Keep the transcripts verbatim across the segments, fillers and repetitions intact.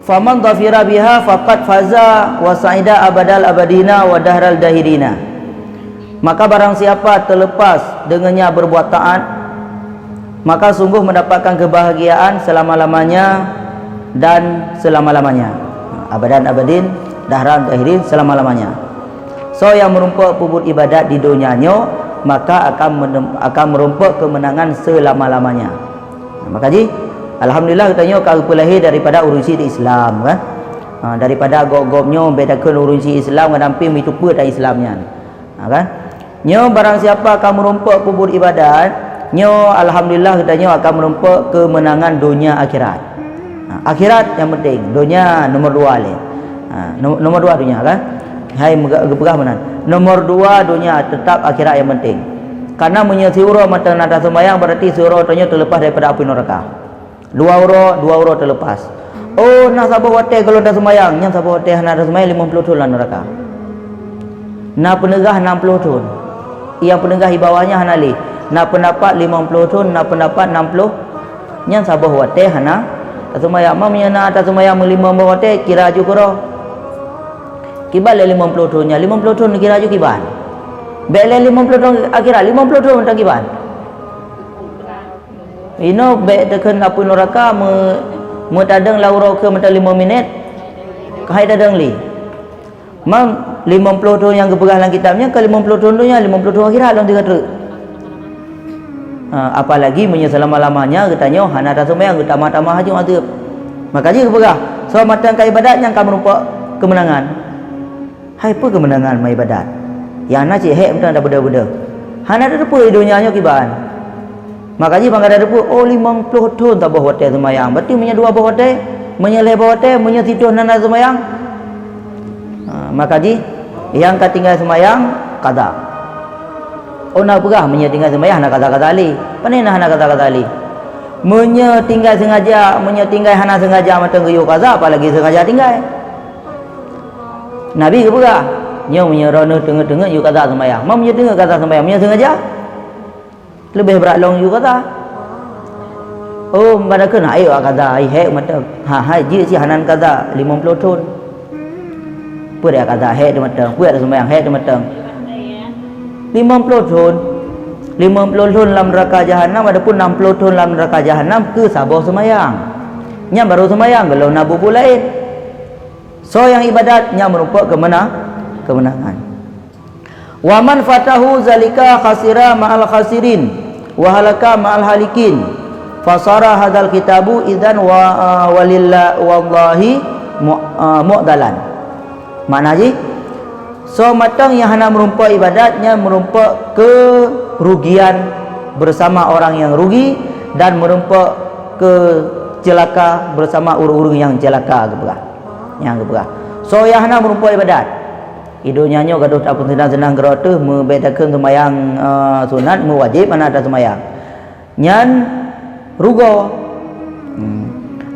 Faman dhafira biha faqad faza wa sa'ida abadal abadina wa dahral dahirina. Maka barang siapa terlepas dengannya berbuat taat, maka sungguh mendapatkan kebahagiaan selama-lamanya dan selama-lamanya. Abadan abadin, dahran dahirin, selama-lamanya. So yang merumpok peubuet ibadat di donya nyoe, maka akan menem-, akan merumpok kemenangan selama-lamanya. Maka jih, alhamdulillah, geutanyoe ka geupeulahé daripada ureuëng syiek Islam, kan? Ha, daripada gob-gob nyoe beda kheun ureuëng syiek Islam, kadang pih meutupeue tan Islam nyan. Ha, kan? Nyoe barang siapa ka meurumpok peubuet ibadat, nyoe alhamdulillah geutanyoe akan meurumpok keumeunangan donya akhirat. Ha, akhirat nyang penting, donya nomor dua lé. Ha, no-, nomor dua donya, kan? Hai meuga-, geupeugah meunan. Nomor dua donya, tetap akhirat nyang penting. Karena meunyoe siuroe mantong na taseumayang, berarti siuroe tanyoe teuleupah daripada apui neuraka. Dua uroe, dua uroe teuleupah. Oh, na saboh watée gohlom taseumayang, nyan saboh watée hana taseumayang limong ploh thon lam neuraka. Na peuneugah nam ploh thon. Nyang peuneugah di bawah nyan hana lé. Na peundapat limong ploh thon, na peundapat nam ploh. Nyan saboh watée hana taseumayang. Meunyoe na taseumayang meulimong boh watée, kira ju keudroe. Kiban lé limong ploh thon nyan, limong ploh thon kira ju kiban. Bék lé limong ploh thon akhirat, limong ploh thon mantong kiban. Inoe bék takheun apui neuraka meu-, meutadong lam uroe keu mantong limong minét, keuhai tadong lé. Mam, limong ploh thon nyang geupeugah lam kitab nyan ka limong ploh thon donya, limong ploh thon akhirat lom tinggai treuk. Ha, apalagi meunyoe seulama-lamanya geutanyoe hana taseumayang, geutamah-tamah haju azeub. Maka jih geupeugah, soe mantong ka ibadat nyang ka meurumpok keumeunangan. Hai peue keumeunangan meuibadat? Nyang na cit hék mantong tabeudôh-beudôh. Hana tateupeue donya nyoe kiban. Maka jih ban gata teupeue, oh, limong ploh thon saboh watée seumayang. Berarti meunyoe dua boh watée, meunyoe lhée boh watée, meunyoe siplôh na na seumayang. Ha, maka jih, nyang ka tinggai seumayang, qadha. Oh, na peugah meunyoe tinggai seumayang hana qadha-qadha lé. Pane na hana qadha-qadha lé? Meunyoe tinggai sengaja, meunyoe tinggai hana sengaja mantong geuyue qadha, apalagi sengaja tinggai. Nabi geupeugah, nyoe meunyoe droeneuh teungeut-teungeut yue qadha seumayang. Meunyoe teungeut qadha seumayang, meunyoe sengaja, leubeh brat lom yue qadha. Oh, pada keuh na, ayo qadha, ai hék mantong. Ha, hai, jeuet cit hana qadha limong ploh thon. Peue dak qadha hék teuh mantong, peue dak seumayang hék teuh mantong. Limong ploh thon. Limong ploh thon lam neuraka jahanam, adapun nam ploh thon lam neuraka jahanam keu saboh seumayang. Nyan barô seumayang, gohlom na buet-buet laén. Soe nyang ibadat, nyan meurumpok keumena-, keumeunangan. Wa man fatahu zalika khasira ma'al khasirin, wa halaka ma'al halikin, fasara hadzal kitabu idzan wa, walilla-, wallahi mu-, mu'dalan. Makna jih, soe mantong nyang hana meurumpok ibadat, nyan meurumpok keurugian bersama orang yang rugi dan meurumpok keuceulaka bersama ureuëng-ureuëng nyang ceulaka, geupeugah. Nyang geupeugah, soe nyang hana meurumpok ibadat. Di donya nyoe gadôh tapeuseunang-seunang keudroe teuh, meubeda kheun seumayang, eh, sunat, meuwajéb hana taseumayang. Nyan rugoe. Hmm.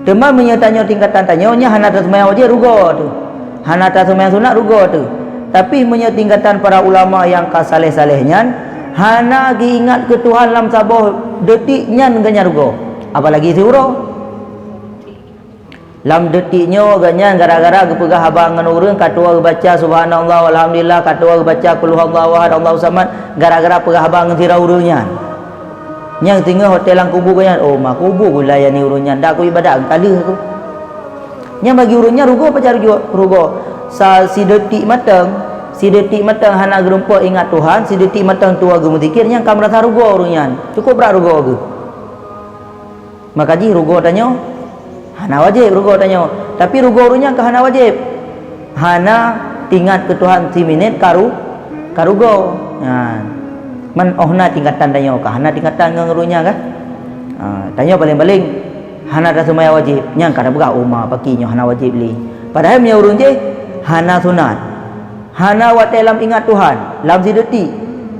Teuma meunyoe tanyoe tingkatan tanyoe nyan hana taseumayang wajéb, rugoe teuh. Hana taseumayang sunat, rugoe teuh. Tapi meunyoe tingkatan para ulama nyang ka saleh-saleh nyan, hana geuingat keu Tuhan lam saboh detik, nyan geuhnyan rugoe. Apalagi siuroe. Lam detik nyoe geuhnyan gara-gara geupeugah haba ngon ureuëng, ka tuwoe geubaca subhanallah, walhamdulillah, ka tuwoe geubaca qul huwallahu ahad, Allahu samad, gara-gara peugah haba ngon sidroe ureuëng nyan. Nyang singoh watée lam kubu geuhnyan, oh, ma kubu geulayani ureuëng nyan, dak kuibadat ka lheueh aku. Nyan bagi ureuëng nyan rugoe pajan rugoe, rugoe. Sa-, sidetik mantong, sidetik mantong hana geurumpok ingat Tuhan, sidetik mantong tuwoe geumeuzikir, nyan ka meurasa rugoe ureuëng nyan. Cukup brat rugoe geuh. Maka jih rugoe tanyoe hana wajéb rugoe tanyoe. Tapi rugoe ureuëng nyang ka hana wajéb. Hana teuingat keu Tuhan siminét ka ru-, ka rugoe. Ha. Man óh na tingkatan tanyoe ka hana tingkatan ngon ureuëng nyan ka. Ha, tanyoe paléng-paléng hana taseumayang wajéb. Nyang ka tapeugah, "Oh, ma paki nyoe hana wajéb lé." Padahai meunyoe ureuëng jéh hana sunat. Hana watée lam ingat Tuhan, lam sidetik.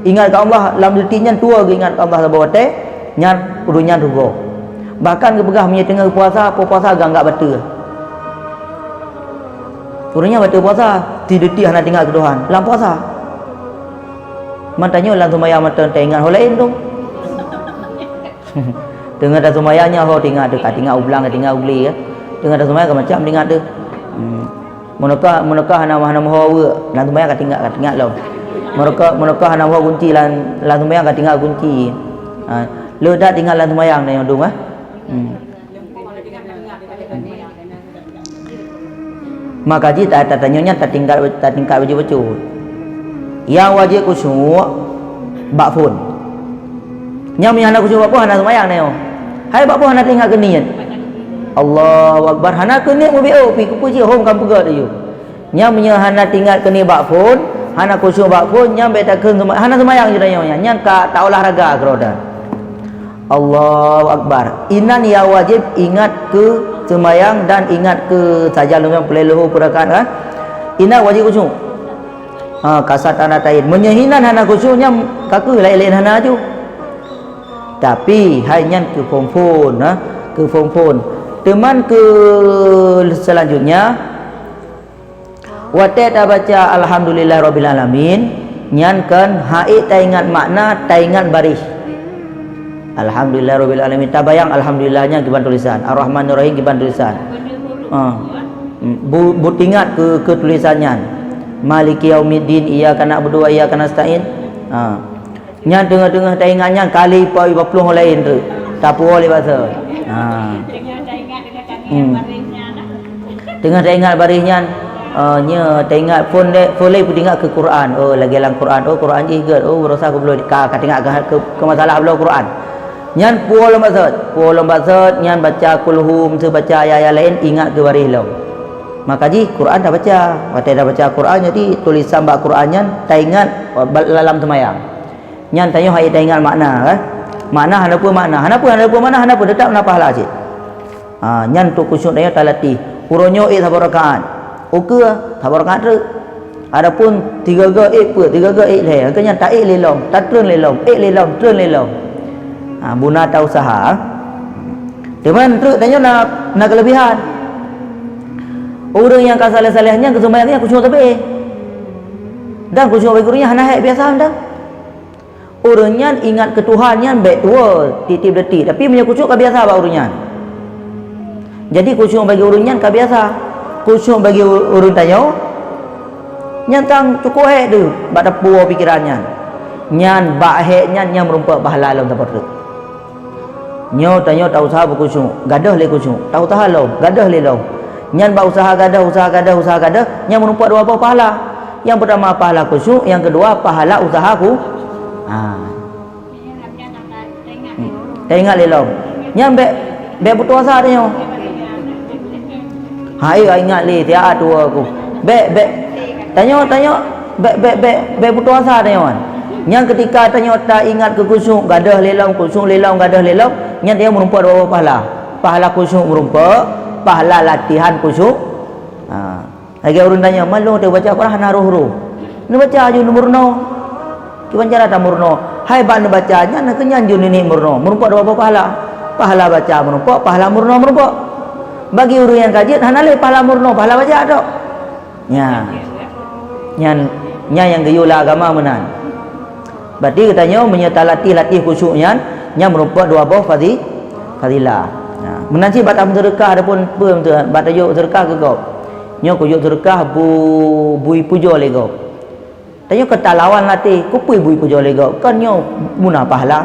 Ingat keu Allah, lam detik nyan tuwoe geuingat keu Allah saboh watée, nyan ureuëng nyan rugoe. Bahkan geupeugah meunyoe teungoh puasa, po puasa geuanggab bateue. Ureuëng nyan bateue puasa, sidetik hana teuingat keu Tuhan, lam puasa. Man tanyoe lam seumayang mantong teuingat ho laén tu. Teungoh taseumayang nyan ho teuingat teuka, teuingat u blang, teuingat u glé, ya. Teungoh taseumayang ka macam teuingat teuh. Hmm. Meunokah, meunokah hana, hana meuho weuek, lam seumayang ka teuingat, ka teuingat lom. Meunokah, meunokah hana meuho gunci lam, lam seumayang ka teuingat gunci. Ha, le that teuingat lam seumayang nyoe dum, eh. Hmm. Maka jih ta-, ta-, tanyoe nyan tatingkat, tatingkat bacut-bacut. Nyang wajéb khusyuk bak phon. Nyang meunyo hana khusyuk bak phon, hana seumayang nyoe. Hai bak phon hana teuingat keuniet. Allahu Akbar, hana keuniet mubiôh pi, keupeue cit hom ka peugah teuh. Nyang meunyo hana teuingat keuniet bak phon, hana khusyuk bak phon, nyan bèk takheun seuma-, hana seumayang jih tanyoe nyan. Nyan ka taolahraga keudroe. Allahu Akbar. Inan nyang wajéb ingat keu seumayang dan ingat keu sajan lom nyang peureulèe leuhô peurakaat, kan? Inan wajéb khusyuk. Ha, kasat tanda tain. Meunyoe hinan hana khusyuk nyan ka keuh laén-laén hana aju. Tapi hai nyan keu phon-phon, ha, keu phon-phon. Teuman keu seulanjutnya, watèe tabaca Alhamdulillahirabbil alamin, nyan kan hana ék taingat makna, taingat baréh. Alhamdulillahirabbil alamin, tabayang alhamdulillah nyan kiban tulisan, Arrahmanirrahim kiban tulisan. Ha. Bu, bu teuingat keu, keu tulisan nyan. Maliki yaumiddin, iyyaka na'budu wa iyyaka nasta'in. Ha. Nyan teungoh-teungoh taingat nyan kali po lima ploh laén treuk. Tapuwoe lé bak sot. Ha. Hmm. Teungoh taingat baréh nyan, eh, nyoe taingat phon lé, phon lé peuingat keu Quran. Oh, lagèe lam Quran. Oh, Quran jih gèt. Oh, baroesa keu bloe ka, ka teuingat keu, keu, keu masalah bloe Quran. Nyan puwoe lom bak sot. Puwoe lom bak sot, nyan baca kulhu, meuseue baca ayat-ayat laén, ingat keu baréh lom. Maka jih Quran tabaca. Watèe tabaca Quran, jadi tulisan bak Quran nyan taingat, eh, bak lam seumayang. Nyan tanyoe hana taingat makna, kan? Makna hana peue makna. Hana peue, hana peue makna, hana peue, teutap na pahala cit. Ha, nyan untuk khusyuk tanyoe talatih. Uroe nyoe ék saboh rakaat. Ukeue saboh rakaat treuk. Adapun tiga-tiga ék peuet, tiga-tiga ék lhèe. Keu nyan taék lé lom, tatreun lé lom, ék lé lom, treun lé lom. Ha, beuna tausaha. Teuma treuk tanyoe na, na keuleubehan. Ureueng nyang ka saleh-saleh nyan keu seumayang nyan khusyuk sabe. Dan khusyuk bagi ureueng nyan hana hék biasa mantong. Ureueng nyan ingat keu Tuhan nyan bèk tuwoe tiep-tiep detik, tapi meunyoe khusyuk ka biasa bak ureueng nyan. Jadi khusyuk bagi ureueng nyan ka biasa. Khusyuk bagi u-, ureueng tanyoe nyan kan cukup hék teuh bak tapuwoe pikeran nyan. Nyan bak hék nyan, nyan meurumpok pahala lom saboh treuk. Nyoe tanyoe tauseuha beukhusyuk, gadôh lé khusyuk, tauseuha lom, gadôh lé lom. Nyan bak useuha gadôh, useuha gadôh, useuha gadôh, nyan meurumpok dua boh pahala. Nyang peutama pahala khusyuk, nyang keudua pahala useuha khu-, ha. Hmm. Taingat lé lom. Nyan bèk, bèk putus asa tanyoe. Hai, ingat lé, tiap tuwoe ku. Bèk, bèk. Tanyoe, tanyoe, bèk, bèk, bèk, bèk putus asa tanyoe. Nyan keutika tanyoe taingat keu khusyuk, gadôh lé lom, khusyuk lé lom, gadôh lé lom, nyan tanyoe meurumpok dua boh pahala. Pahala khusyuk meurumpok, pahala latihan khusyuk. Ha. Lagèe ureueng tanyoe, "Man lôn teubaca Quran hana roh-roh." Neubaca aju neumeurunoe. Kiban cara tameurunoe? Hai bak neubaca nyan, na keu nyan ju neuniet meurunoe. Meurumpok dua boh pahala. Pahala baca meurumpok, pahala meurunoe meurumpok. Bagi ureueng nyang ka jeuet hana lé pahala meurunoe, pahala baca tok. Nyan. Nyan, nyan nyang geuyue lam agama meunan. Berarti geutanyoe meunyoe talatih-latih khusyuk nyan, nyan meurumpok dua boh fadi-, fadilah. Nah, meunan cit bak tameuseudeukah ataupun peue, bak tajok seudeukah keu gob. Nyoe kujok seudeukah bu-, bui pujoe lé gob. Tanyoe ka talawan até, keupeue bui pujoe lé gob? Kon nyoe muna pahala.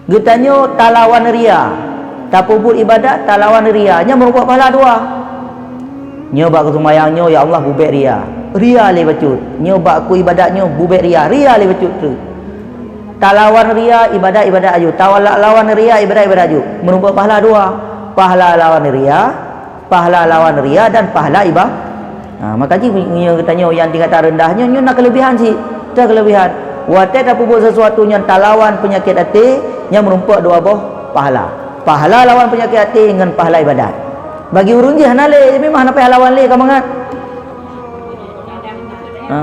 Geutanyoe talawan ria, tapeubuet ibadat talawan ria, nyan meurumpok pahala dua. Nyoe bak keu seumayang nyoe, ya Allah, bubèk ria. Ria lé bacut. Nyoe bak keu ibadat nyoe, bubèk ria. Ria lé bacut treuk. Talawan ria, ibadat, ibadat aju. Talawan ria, ibadat, ibadat aju. Meurumpok pahala dua. Pahala lawan ria, pahala lawan ria dan pahala iba-, ha, maka jih meunyoe geutanyoe nyang tingkatan reundah nyoe, nyoe na keuleubehan cit, na keuleubehan. Watèe tapeubuet sisuatu nyang talawan peunyakét até, nyan meurumpok dua boh pahala. Pahala lawan peunyakét até ngon pahala ibadat. Bagi ureueng jih hana lé, memang hana payah lawan lé ka mangat. Ha?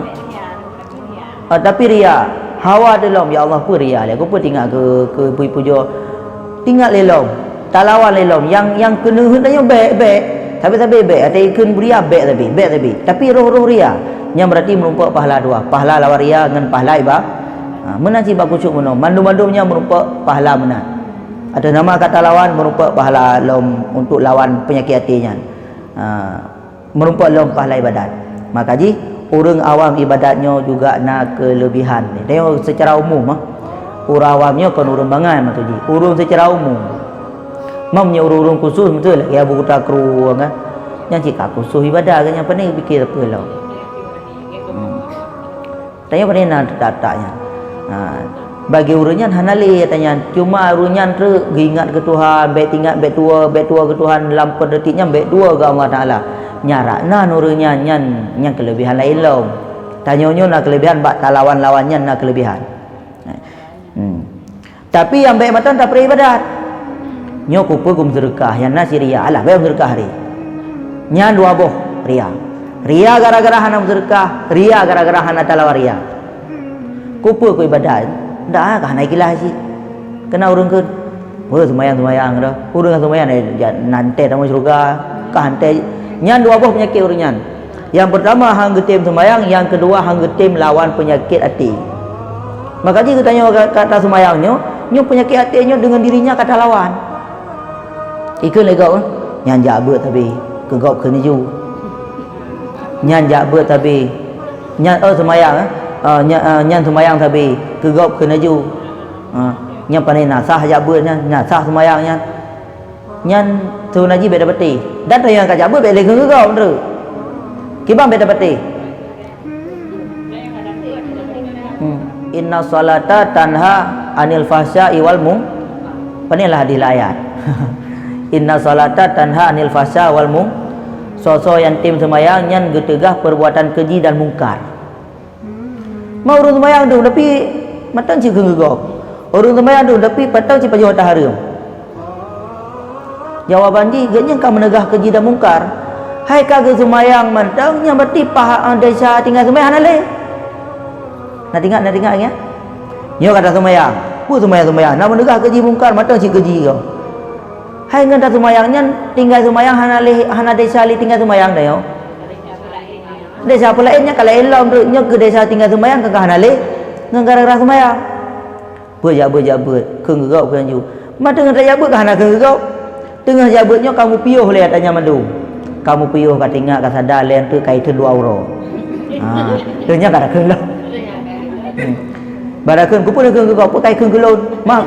Ah, tapi ria, hawa teuh lom, ya Allah, peue ria lé, keupeue teuingat keu, keu bui pujoe. Teuingat lé lom, talawan lé lom, nyang, nyang keuneuk heuet tanyoe bèk, bèk, sabe-sabe bèk, até ikheun ria bèk sabe, bèk sabe. Tapi roh-roh ria, nyan berarti meurumpok pahala dua, pahala lawan ria ngon pahala iba-, ha, meunan cit bak khusyuk meunoe, mandum-mandum nyan meurumpok pahala meunan. Ateueh nama ka talawan, meurumpok pahala lom untuk lawan peunyakét até nyan. Ha, meurumpok lom pahala ibadat. Maka jih, ureuëng awam ibadat nyoe juga na keuleubihan. Tanyoe seucara umum, ah. Ureuëng awam nyoe kon ureuëng bangai maksud jih. Ureuëng seucara umum. Mam nyoe ureuëng-ureuëng khusus beutôi lagée Abu Kuta Kru kan. Nyang cit ka khusus ibadat kan, nyang pane pikir peue lom. Hmm. Tanyoe pane na tak-tak nyan. Ha, bagi ureuëng nyan hana lé tanyan. Cuma ureuëng nyan treuk geuingat keu Tuhan, bék teuingat bék tuwoe, bék tuwoe keu Tuhan lam peudeutik nyan bék tuwoe keu Allah Taala. Nyarak nan ureuëng nyan, nyan nyang keuleubihan laén lom. Tanyoe nyoe na keuleubihan bak talawan-lawan nyan na keuleubihan. Hmm. Tapi nyang bék mantong tapeureulee ibadat. Nyoe kupeue geumeuseudeukah, nyang na cit ria, alah bék meuseudeukah hari. Nyan dua boh ria. Ria gara-gara hana meuseudeukah, ria gara-gara hana talawan ria. Kupeue ku ibadat, dak ka hana ikhlas cit. Keunan ureuëng kheun, "Weh, seumayang-seumayang dah. Ureuëng seumayang na tantée tamong syeuruga, ka hantée." Nyan dua boh peunyakét ureuëng nyan. Nyang peurtama han geutem seumayang, nyang keudua han geutem lawan peunyakét até. Maka jih geutanyoe ka, ka taseumayang nyoe, nyoe peunyakét até nyoe deungon diri nyan ka talawan. Ikheun lé gob, "Nyan jak beuet sabe, keu gob kheun laju. Nyan jak beuet sabe, nyan, eh, seumayang, eh, eh, nyan, eh, nyan seumayang sabe, keu gob kheun laju." Ha, nyan pane na sah jak beuet nyan, na sah seumayang nyan. Nyan seubena jih bék tapatéh. Dan tanyoe nyang ka jak beuet bék lé kheun keu gob treuk. Kiban bék tapatéh. Hmm. "Inna salata tanha anil fahsya'i wal mung-," pane lah hadis lah ayat. "Inna salata tanha anil fahsya wal mung-," soe-soe nyang tem seumayang nyan geuteugah peurbuatan keuji dan mungkar. Ma ureuëng seumayang dum tapi mantong cit kheun keu gob. Ureuëng seumayang dum tapi mantong cit pajoh hareuta hareuem. Jawaban jih, geuh nyan ka meuneugah keuji dan mungkar. Hai ka geuseumayang mantong, nyan berarti paha-, desya tinggai seumayang hana lé. Na teuingat, na teuingat, ingat? Nyoe ka taseumayang. Peue seumayang-seumayang? Na meuneugah keuji mungkar, mantong cit keuji gob. Hai ngon taseumayang nyan, tinggai seumayang hana lé, hana desya lé tinggai seumayang tanyoe. Desya peue laén nyan ka laén lom treuk, nyoe keu desya tinggai seumayang ka hana lé ngon gara-gara seumayang. Beuet jak beuet jak beuet, kheun keu gob kheun laju. Ma teungoh tajak beuet ka hana kheun keu gob. Teungoh jak beuet nyoe ka mupiôh lé ata nyan mandum. Ka mupiôh, ka teuingat, ka sadar lé treuk ka itheun dua uroe. Ha, teungoh nyan ka takheun lom. Hmm. Bak takheun, "Keupeue neukheun keu gob, peue ka ikheun keu lôn?" Ma,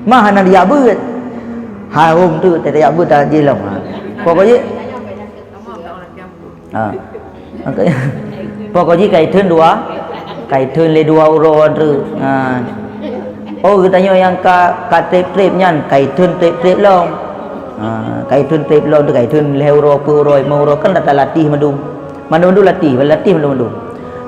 ma hana dijak beuet. Hareuem treuk tajak beuet tajak jih lom. Ha. Pokok jih, ha. Pokok jih ka itheun dua, ka itheun lé dua uroe treuk. Ha. Oh, geutanyoe nyang ka, ka treb-treb nyan, ka itheun treb-treb lom. Ha, ka itheun treb lom tu, ka itheun lhée uroe, peuet uroe, limong uroe, kan talatih mandum. Mandum-mandum latih, latih mandum-mandum.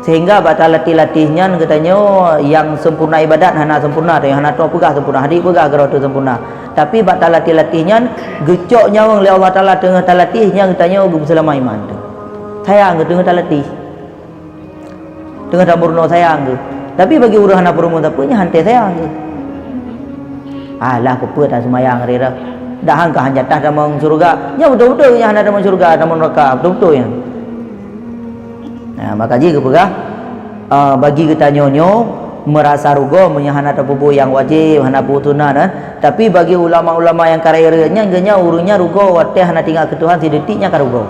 Sehingga bak talatih-latih nyan geutanyoe nyang sempurna ibadat hana sempurna, tanyoe hana toe peugah sempurna, hana peugah keudroe teu sempurna. Tapi bak talatih-latih nyan geucok nyawöng lé Allah Taala teungoh talatih, nyan geutanyoe geupeuseulama iman teuh. Sayang geuh teungoh talatih. Teungoh tameurunoe sayang geuh. Tapi bagi ureuëng hana peurumoh sapeue nyan hana sayang geuh. Alah, keupeue taseumayang rira. Dak han ka han jatah tamong syeuruga. Nyan beutôi-beutôi nyan hana tamong syeuruga, tamong neuraka. Beutôi-beutôi nyan. Nah, maka jih geupeugah, ah, bagi geutanyoe nyoe meurasa rugoe meunyoe hana tapeubuet nyang wajéb, hana peubuet sunat, eh. Tapi bagi ulama-ulama nyang ka rayeuk-rayeuk nyan, geuh nyan ureuëng nyan rugoe watée hana teuingat keu Tuhan sideutik nyan ka rugoe.